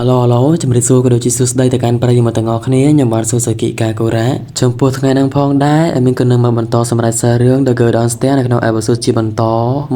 អាឡូអាឡូជំរាបសួរក៏ដូចជាសួស្តីទៅកាន់ប្រិយមិត្តទាំងអស់គ្នាខ្ញុំបាទសូសាគិកាកូរ៉ាចំពោះថ្ងៃនេះផងដែរឲ្យមានក៏នឹងមកបន្តសម្រាប់សាររឿង The Girl Downstairs នៅក្នុង episode ជាបន្ត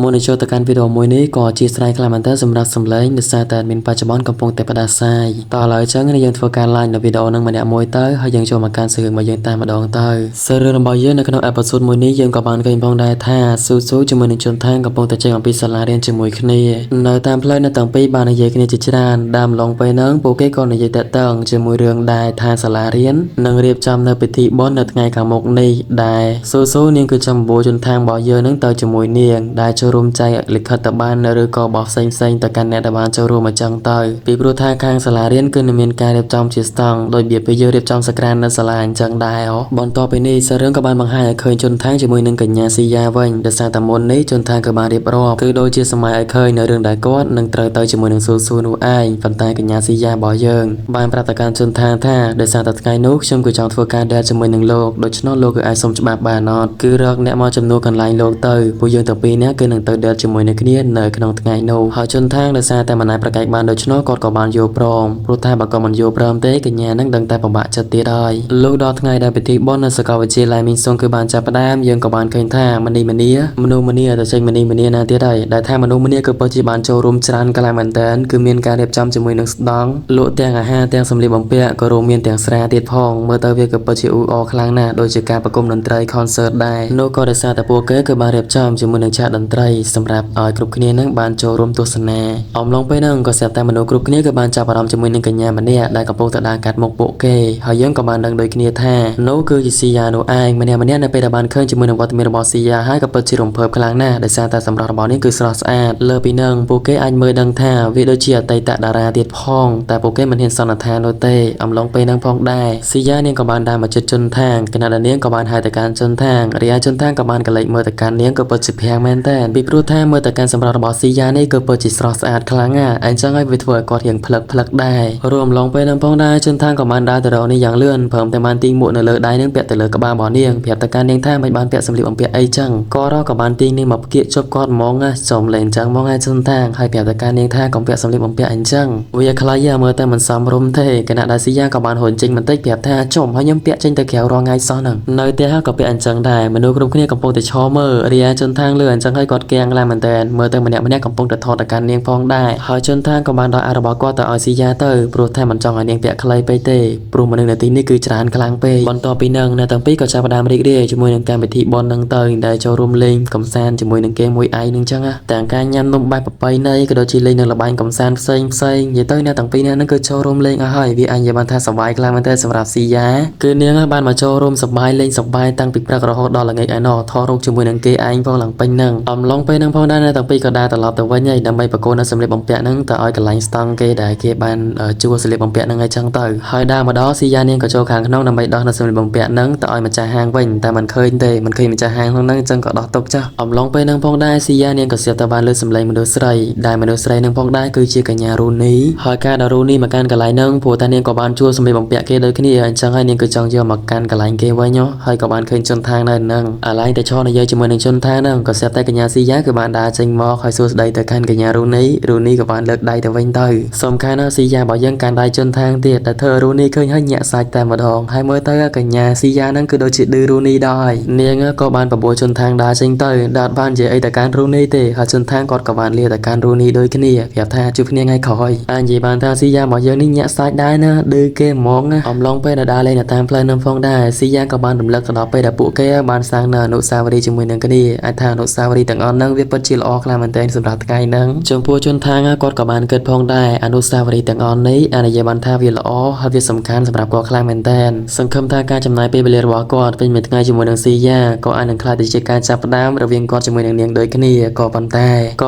មុននឹងចូលទៅកាន់វីដេអូមួយនេះក៏អធិស្ឋានខ្លាំងមែនទែនសម្រាប់សំឡេងដោយសារតែមានបច្ចុប្បន្នកំពុងតែផ្ដាសាយតោះឥឡូវចឹងយើងធ្វើការ like នៅវីដេអូនឹងម្នាក់មួយទៅហើយយើងចូលមកកាន់សាររឿងរបស់យើងតែម្ដងទៅសាររឿងរបស់យើងនៅក្នុង episode មួយនេះយើងក៏បានឃើញផងដែរថាស៊ូស៊ូជាមួយនឹងជុនថាងកំពុងតែចេញអំពីសាលារៀនជាមួយគ្នានៅតាមផ្លូវនៅទាំងពីរបាននិយាយគ្នាជាច្រើនដើមឡងពេលហ្នឹងពួកគេក៏និយាយតាក់ទងជាមួយរឿងដែរថាសាលារៀននឹងរៀបចំនៅពិធីបុណ្យនៅថ្ងៃខាងមុខនេះដែរស៊ូស៊ូនាងគឺចង់បបួលជុនថាងរបស់យើងនឹងទៅជាមួយនាងដែលចូលរួមចែកលិខិតទៅបានឬក៏បោះផ្សេងផ្សេងទៅកាន់អ្នកដែលបានចូលរួមអញ្ចឹងទៅពីព្រោះថាខាងសាលារៀនគឺនឹងមានការរៀបចំជាស្តង់ដោយរបៀបពេលយើងរៀបចំសក្រាននៅសាលាអញ្ចឹងដែរបន្ទាប់ពីនេះសាររឿងក៏បានបង្ហាញឲ្យឃើញជុនថាងជាមួយនឹងកញ្ញាស៊ីយ៉ាវិញដោយសារតែមុននេះជុនថាងក៏បានរៀបរាប់គឺដូចជាសម័យឲ្យឃើញនៅរឿងដែលគាត់នឹងត្រូវទៅជាមួយនឹងស៊ូស៊ូនោះឯងប៉ុន្តែកញ្ញាស៊ីយ៉ារបស់យើងបានប្រាប់ទៅកាន់ជុនថាងថាដោយសារតែថ្ងៃនោះខ្ញុំគឺចង់ធ្វើការ date ជាមួយនឹងលោកដូច្នោះលោកគឺអាចសុំច្បាប់បានអត់គឺរកអ្នកមកជំនួសកន្លែងលោកទៅពួកយើងទាំងពីរនាក់គឺនឹងទៅ date ជាមួយនឹងគ្នានៅក្នុងថ្ងៃនោះហើយជុនថាងដោយសារតែមិនអាចប្រកែកបានដូច្នោះគាត់ក៏បានយល់ព្រមព្រោះថាបើគាត់មិនយល់ព្រមទេកញ្ញានឹងដឹងតែពិបាកចិត្តទៀតហើយលុះដល់ថ្ងៃដែលពិធីបុណ្យនៅសាកលវិទ្យាល័យមីងសុងគឺបានចាប់ផ្ដើមយើងក៏បានឃើញថាមនីមនីមនុស្សម្នាទៅចេញមនីមនីណាទៀតហើយដែលថាមនុស្សម្នាគឺពិតជាបានចូលរួមច្រើនខ្លាំងមែនទែនគឺមានការរៀបចំជាមួយនឹងស្ដង់លក់ទាំងអាហារទាំងសម្លៀកបំពាក់ក៏រួមមានទាំងស្រាទៀតផងមើលទៅវាក៏ពិតជាអ៊ូអរខ្លាំងណាស់ដូចជាការប្រគំតន្ត្រី concert ដែរនោះក៏ដោយសារតែពួកគេគឺបានរៀបចំជាមួយនឹងឆាកតន្ត្រីសម្រាប់ឲ្យគ្រប់គ្នានឹងបានចូលរួមទស្សនាអំឡុងពេលហ្នឹងក៏ស្រាប់តែមនុស្សគ្រប់គ្នាគឺបានចាប់អារម្មណ៍ជាមួយនឹងកញ្ញាម្នាក់ដែលកំពុងតែដើរកាត់មុខពួកគេហើយយើងក៏បានដឹងដូចគ្នាថានោះគឺជាស៊ីយ៉ានោះឯងម្នាក់ម្នាក់នៅពេលដែលបានឃើញជាមួយនឹងវត្តមានរបស់ស៊ីយ៉ាហើយក៏ពិតជារំភើបខ្លាំងណាស់ដោយសារតែសម្រស់របស់នេះគឺស្រស់ស្អាតលើពីនឹងពួកគេអាចមើលដឹងថាវាដូចជាអតីតតារាទៀតផងតែពួកគេមិនហ៊ានសន្និដ្ឋាននោះទេអំឡុងពេលហ្នឹងផងដែរស៊ីយ៉ានាងក៏បានដើរមកជិតជន់ថាងខណៈដែលនាងក៏បានហៅទៅកាន់ជន់ថាងរីឯជន់ថាងក៏បានកលេចមើលទៅកាន់នាងក៏ពិតជាភាំងមែនតើពីព្រោះថាមើលទៅកាន់សម្រស់របស់ស៊ីយ៉ានេះគឺពិតជាស្រស់ស្អាតខ្លាំងណាស់អញ្ចឹងហើយវាធ្វើឲ្យគាត់រៀងផ្លឹកផ្លឹកដែររួមអំឡុងពេលហ្នឹងផងដែរជន់ថាងក៏បានដើរទៅរកនេះយ៉ាងលឿនព្រមទាំងបានទាញមួកនៅលើដៃនឹងពាក់ទៅលើក្បាលរបស់នាងប្រាប់ទៅកាន់នាងថាមិនបានពាក់សម្លៀកបំពាក់អីចឹងក៏រក៏បានទាញនាងមកផ្គៀកជប់គាត់ហ្មងណាចំលេងចឹងហ្មងហើយជន់ថាងហើយប្រាប់ទៅកាន់នាងថាកុំពាក់សម្លៀកបំពាក់អញ្ចឹងវាខ្លីមើលតែមិនសមរម្យទេខណៈដែលស៊ីយ៉ាក៏បានហ៊ុនចេញបន្តិចប្រាប់ថាចំហើយខ្ញុំពាក់ចេញទៅក្រៅរាល់ថ្ងៃសោះហ្នឹងនៅផ្ទះក៏ពាក់អញ្ចឹងដែរមនុស្សគ្រប់គ្នាកំពុងតែឈរមើលរីឯជន់ថាងលើអញ្ចឹងហើយគាត់កៀងឡើងមែនតើមើលទៅម្នាក់ម្នាក់កំពុងតែថតទៅកាន់នាងផងដែរហើយជន់ថាងក៏បានដល់អារបស់គាត់ទៅឲ្យស៊ីយ៉ាទៅព្រោះថាមិនចង់ឲ្យនាងពាក់ខ្លីពេកទេព្រោះមនុស្សនៅទីនេះគឺច្រើនខ្លាំងពេកបន្ទាប់ពីនឹងអ្នកទាំងពីរក៏ចាប់ផ្ដើមរីករាយជាមួយនឹងកម្មវិធីបុណ្យហ្នឹងទៅដែលចូលរួមលេងកំសាន្តជាមួយនឹងគេមួយឯងនឹងចឹងណាទាំងការញ៉ាំនំបែបប្រពៃណីក៏ដូចជាលេងនៅល្បែងកំសាន្តផ្សេងផ្សេងនិយាយទៅអ្នកទាំងពីរនាក់ហ្នឹងគឺចូលរួមលេងអស់ហើយវាអាចនិយាយបានថាសប្បាយខ្លាំងមែនទែនសម្រាប់ស៊ីយ៉ាគឺនាងបានមកចូលរួមសប្បាយលេងសប្បាយតាំងពីព្រឹករហូតដល់ល្ងាចឯណោះថតរូបជាមួយនឹងគេឯងផងឡើងពេញហ្នឹងអំឡុងពេលហ្នឹងផងដែរអ្នកទាំងពីរក៏ដើរត្រឡប់ទៅវិញហើយដើម្បីប្រគល់នៅសម្លៀកបំពាក់ហ្នឹងទៅឲ្យកន្លែងស្តង់គេដែលគេបានជួលសម្លៀកបំពាក់ហ្នឹងឲ្យចឹងទៅហើយដើរមកដល់ស៊ីយ៉ានាងក៏ចូលខាងក្នុងដើម្បីដោះនៅសម្លៀកបំពាក់ហ្នឹងទៅឲ្យម្ចាស់ហាងវិញតែមិនឃើញទេមិនឃើញម្ចាស់ហាងក្នុងហ្នឹងចឹងក៏ដោះទុកចុះអំឡុងពេលហ្នឹងផងដែរស៊ីយ៉ានាងក៏ស្រាប់តែបានលើសម្លេងមនុស្សស្រីដែលមនុស្សស្រីហ្នឹងផងដែរគឺជាកញ្ញារូនីហើយការដល់រូនីមកកាន់កន្លែងហ្នឹងព្រោះតែនាងក៏បានជួលសម្លៀកបំពាក់គេដូចគ្នាអញ្ចឹងហើយនាងគឺចង់យកមកកាន់កន្លែងគេវិញហើយក៏បានឃើញជនថាងនៅហ្នឹងអាឡែងតែឈរនិយាយជាមួយនឹងជនថាងហ្នឹងក៏ស្រាប់តែកញ្ញាស៊ីយ៉ាគឺបានដើរចេញមកហើយសួរស្ដីទៅកាន់កញ្ញារូនីរូនីក៏បានលើកដៃទៅវិញទៅសំខាន់ណាស់ស៊ីយ៉ារបស់យើងកាន់ដៃជនថាងទៀតតែធ្វើរូនីឃើញហើយញាក់សាច់តែម្ដងហើយមើលទៅកញ្ញាស៊ីយ៉ាហ្នឹងគឺដូចជាឌឺរូនីដែរនាងក៏បានបបួលជនថាងដើរចេញទៅដែលបាននិយាយអីទៅកាន់រូនីទេហើយជនថាងគាត់ក៏បានលាទៅកាន់រូនីដូចគ្នាប្រាប់ថាជួបគ្នាថ្ងៃក្រោយអាចនិយាយបានថាស៊ីយ៉ារបស់យើងនេះញាក់សាច់ដែរណាឌឺគេហ្មងណាអំឡុងពេលដែលដើរលេងនៅតាមផ្លូវនឹងផងដែរស៊ីយ៉ាក៏បានរំលឹកទៅដល់ពេលដែលពួកគេបានសាងនៅអនុស្សាវរីយ៍ជាមួយនឹងគ្នាអាចថាអនុស្សាវរីយ៍ទាំងអស់ហ្នឹងវាពិតជាល្អខ្លាំងមែនទែនសម្រាប់ថ្ងៃហ្នឹងចំពោះជនថាងគាត់ក៏បានគិតផងដែរអនុស្សាវរីយ៍ទាំងអស់នេះអាចនិយាយបានថាវាល្អហើយវាសំខាន់សម្រាប់គាត់ខ្លាំងមែនទែនសង្ឃឹមថាការចំណាយពេលវេលារបស់គាត់ពេញមួយថ្ងៃជាមួយនឹងស៊ីយ៉ាក៏អាចនឹងក្លាយទៅជាការចាប់ផ្ដើមរវាងគាត់ជាមួយនឹងនាងដូចគ្នាក៏ប៉ុន្តែគា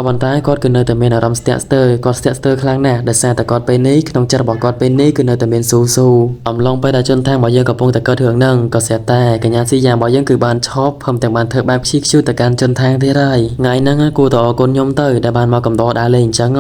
ត់គឺនៅតែមានអារម្មណ៍ស្ទាក់ស្ទើរគាត់ស្ទាក់ស្ទើរខ្លាំងណាស់ដោយសារតែគាត់ពេលនេះក្នុងចិត្តរបស់គាត់ពេលនេះគឺនៅតែមានស៊ូស៊ូអំឡុងពេលដែលជនថាងរបស់យើងកំពុងតែកើតរឿងហ្នឹងក៏ស្រាប់តែកញ្ញាស៊ីយ៉ារបស់យើងគឺបានឈប់ព្រមទាំងបានធ្វើបែបខ្ជិះខ្ជូតទៅកាន់ជនថាងទៀតហើយថ្ងៃហ្នឹងគួរតែអរគុណខ្ញុំទៅដែលបានមកកំដរដើរលេងអញ្ចឹង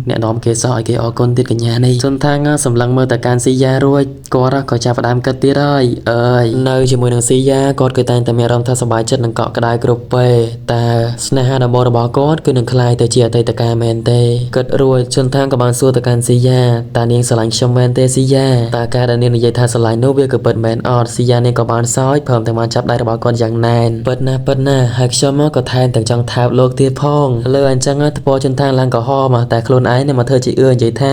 អ្នកនាំគេសោះឲ្យគេអរគុណទៀតកញ្ញានេះជនថាងសម្លឹងមើលទៅកាន់ស៊ីយ៉ារួចគាត់ក៏ចាប់ផ្ដើមគិតទៀតហើយអើយនៅជាមួយនឹងស៊ីយ៉ាគាត់គឺតែងតែមានអារម្មណ៍ថាសប្បាយចិត្តនិងកក់ក្ដៅគ្រប់ពេលតែស្នេហាដំបូងរបស់គាត់គឺនឹងក្លាយទៅជាអតីតកាលមែនទេគិតរួចជនថាងក៏បានសួរទៅកាន់ស៊ី ស៊ីយ៉ាតើនាងស្រឡាញ់ខ្ញុំមែនទេស៊ីយ៉ាតើការដែលនាងនិយាយថាស្រឡាញ់នោះវាក៏ពិតមែនអត់ស៊ីយ៉ានាងក៏បានសើចព្រមទាំងបានចាប់ដៃរបស់គាត់យ៉ាងណែនពិតណាស់ពិតណាស់ហើយខ្ញុំមកក៏ថែមទាំងចង់ថើបលោកទៀតផងលើអញ្ចឹងថ្ពជន្តាងឡើងក្រហមតែខ្លួនឯងនឹងមកធ្វើជាអឿនិយាយថា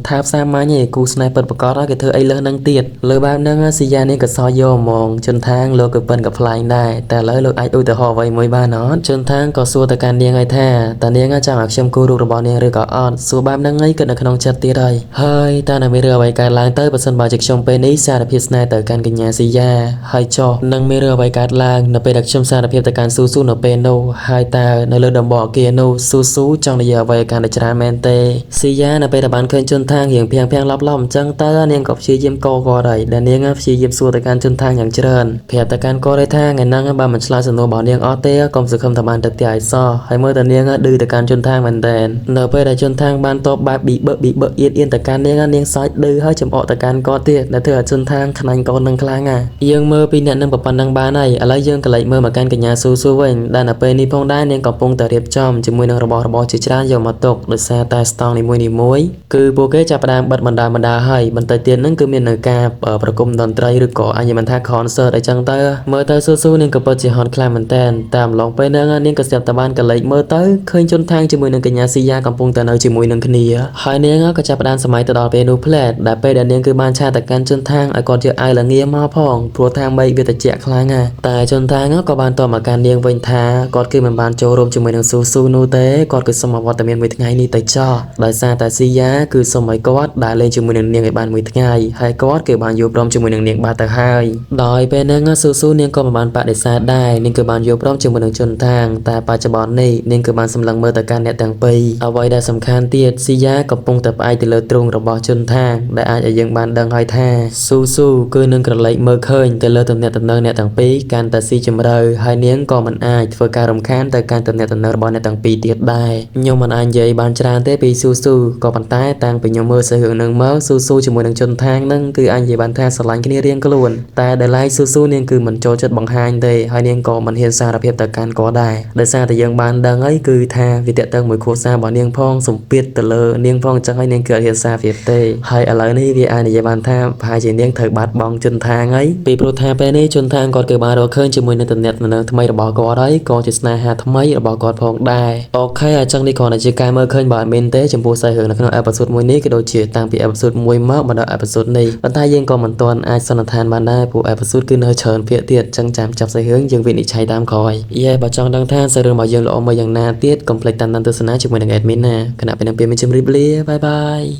ថើបសាមញ្ញឯងគូស្នេហ៍ពិតប្រកបគេធ្វើអីលើសនឹងទៀតលើបែបហ្នឹងស៊ីយ៉ានាងក៏សើចយកហ្មងជន្តាងលោកក៏ប៉ិនក៏ប្លែងដែរតែឥឡូវលោកអាចឧទាហរណ៍អ្វីមួយបានអត់ជន្តាងក៏សួរទៅកាន់នាងហើយថាតើនាងចង់ឲ្យខ្ញុំគូរូបរបស់នាងឬក៏អត់សួរបែបហ្នឹងឯងគិតនៅក្នុងចិត្តទៀតហើយហើយតើនឹងមានរឿងអ្វីកើតឡើងទៅបើសិនបើជាខ្ញុំពេលនេះសារភាពស្នេហ៍ទៅកាន់កញ្ញាស៊ីយ៉ាហើយចុះនឹងមានរឿងអ្វីកើតឡើងនៅពេលដែលខ្ញុំសារភាពទៅកាន់ស៊ូស៊ូនៅពេលនោះហើយតើនៅលើដំបូងអគារនោះស៊ូស៊ូចង់និយាយអ្វីកាន់តែច្រើនមែនទេស៊ីយ៉ានៅពេលដែលបានឃើញជន្តាងរៀងភៀងភៀងឡប់ឡប់អញ្ចឹងតើនាងក៏ព្យាយាមកគាត់ហើយដែលនាងព្យាយាមសួរទៅកាន់ជន្តាងយ៉ាងច្រើនប្រាប់ទៅកាន់គាត់เลยថាថ្ងៃហ្នឹងបើមិនឆ្លើយសំណួររបស់នាងអត់ទេកុំសង្ឃឹមថាបានទៅផ្ទះឲ្យសោះហើយមើលតែនាងឌឺទៅកាន់ជន្តាងមែនតើនៅពេលដែលជន្តាងបានតបបែបប៊ីបឺប៊ីបឺអៀនអៀនទៅកាន់នាងនាងសើចឌឺហើយចំអកទៅកាន់គាត់ទៀតដែលធ្វើឲ្យជន្តាងខ្នាញ់កូននឹងខ្លាំងណាយើងមើលពីអ្នកនឹងប៉ុណ្ណឹងបានហើយឥឡូវយើងក៏លេចមើលមកកាន់កញ្ញាស៊ូស៊ូវិញដែលនៅពេលនេះផងដែរនាងកំពុងតែរៀបចំជាមួយនឹងរបស់របរជាច្រើនយកមកទុកដោយសារតែស្តង់នីមួយៗគឺពួកគេចាប់ផ្ដើមបិទបណ្ដាបណ្ដាហើយបន្តិចទៀតហ្នឹងគឺមាននៅការប្រគំតន្ត្រីឬក៏អញ្ញមិនថា concert អីចឹងទៅមើលទៅស៊ូស៊ូនាងក៏ពិតជាហត់ខ្លាំងមែនតើតាមឡងពេលហ្នឹងនាងក៏ស្រាប់តែបានកលេចមើលទៅឃើញជន់ທາងជាមួយនឹងកញ្ញាស៊ីយ៉ាកំពុងតែនៅជាមួយនឹងគ្នាហើយនាងក៏ចាប់ផ្ដើមសម័យទៅដល់ពេលនោះផ្លែតដែលពេលដែលនាងគឺបានឆាតទៅកាន់ជន់ທາງឲ្យគាត់យកអាវលងាមកផងព្រោះថាមេឃវាត្រជាក់ខ្លាំងណាស់តែជន់ທາងក៏បានតបមកកាន់នាងវិញថាគាត់គឺមិនបានចូលរួមជាមួយនឹងស៊ូស៊ូនោះទេគាត់គឺសុំអវត្តមានមួយថ្ងៃនេះទៅចោះដោយសារតែស៊ីយ៉ាគឺសុំឲ្យគាត់ដើរលេងជាមួយនឹងនាងឲ្យបានមួយថ្ងៃហើយគាត់គឺបានយល់ព្រមជាមួយនឹងនាងបាត់ទៅហើយដោយពេលហ្នឹងស៊ូស៊ូនាងក៏មិនបានបដិសេធដែរនាងគឺបានយល់ព្រមជាមួយនឹងជន់ທາងតែបច្ចុប្បន្ននេះនាងគឺបានសម្លឹងមើលទៅកាន់អ្នកទាំងពីរអ្វីដែលសំខាន់ទៀតស៊ីយ៉ាកំពុងតែផ្អែកទៅលើទ្រូងរបស់ជន់ທາងដែលអាចឲ្យយើងបានដឹងហើយថាស៊ូស៊ូគឺនឹងក្រឡេកមើលឃើញទៅលើទំនាក់ទំនងអ្នកទាំងពីរកាន់តែស៊ីជម្រៅហើយនាងក៏មិនអាចធ្វើការរំខានទៅកាន់ទំនាក់ទំនងរបស់អ្នកទាំងពីរទៀតដែរខ្ញុំមិនអាចនិយាយបានច្រើនទេពីស៊ូស៊ូក៏ប៉ុន្តែតាំងពីខ្ញុំមើលសាច់រឿងនឹងមកស៊ូស៊ូជាមួយនឹងជន់ថាងនឹងគឺអាចនិយាយបានថាស្រឡាញ់គ្នារៀងខ្លួនតែដែលឡែកស៊ូស៊ូនាងគឺមិនចូលចិត្តបង្ហាញទេហើយនាងក៏មិនហ៊ានសារភាពទៅកាន់គាត់ដែរដោយសារតែយើងបានដឹងហើយគឺថាវាតាក់ទងមួយគ្រួសាររបស់នាងផងសម្ពាធទៅលើនាងផងអញ្ចឹងហើយនាងគឺអត់ហ៊ានសារភាពទេហើយឥឡូវនេះវាអាចនិយាយបានថាប្រហែលជានាងត្រូវបាត់បង់ជន់ថាងហើយពីព្រោះថាពេលនេះជន់ថាងគាត់គឺបានរកឃើញជាមួយនឹងទំនាក់ទំនងថ្មីរបស់គាត់ហើយក៏ជាស្នេហាថ្មីរបស់គាត់ផងដែរអូខេអញ្ចឹងនេះគ្រាន់តែជាការមើលឃើញបើអត់មានទេចំពោះសាច់រឿងនៅក្នុង episode មួយនេះក៏ដូចជាតាំងពី episode 1មកមកដល់ episode នេះប៉ុន្តែយើងក៏មិនទាន់អាចសន្និដ្ឋានបានដែរព្រោះ episode គឺនៅច្រើនភាគទៀតអញ្ចឹងចាំចាប់សាច់រឿងយើងវិនិច្ឆ័យតាមក្រោយយេបើចង់ដឹងថាសាច់រឿងរបស់យើងល្អមើលយ៉ាងណាទៀតកុំភ្លេចតាមដានទស្សនាជាមួយនឹង admin ណាខណៈពេលនឹងពេលមានជម្រាបលាបាយបាយ។